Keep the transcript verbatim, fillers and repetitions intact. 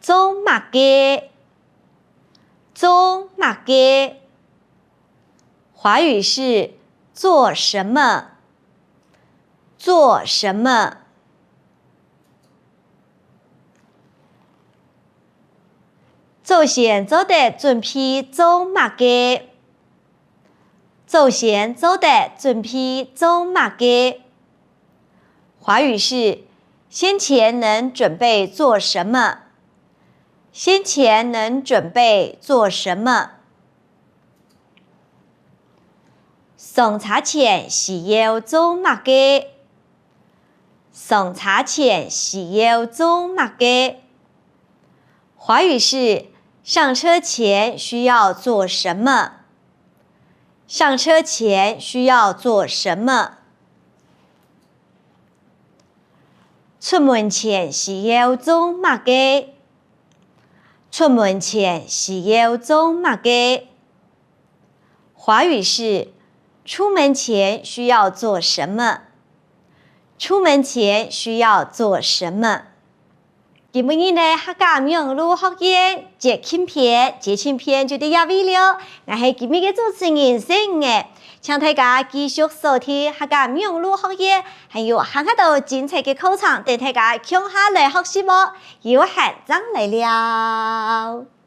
做麼个？做麼个？華語是做什麼？做什麼？祖先做得準備做麼个？祖先做得準備做麼个？華語是先前能準備做什麼？先前能準備做什麼？上車前需要做麼个？上車前需要做麼个？華語是上車前需要做什麼？上車前需要做什麼？出門前需要做麼个？出門前需要做麼个？華語是出門前需要做什麼？出門前需要做什麼？今晡日个客家網路學院節慶篇，節慶篇就到這位了。𠊎係今晡日个主持人細魚仔，請大家繼續鎖定客家網路學院，還有還較多精彩个課程等大家共下來學習哦。有閒正來尞。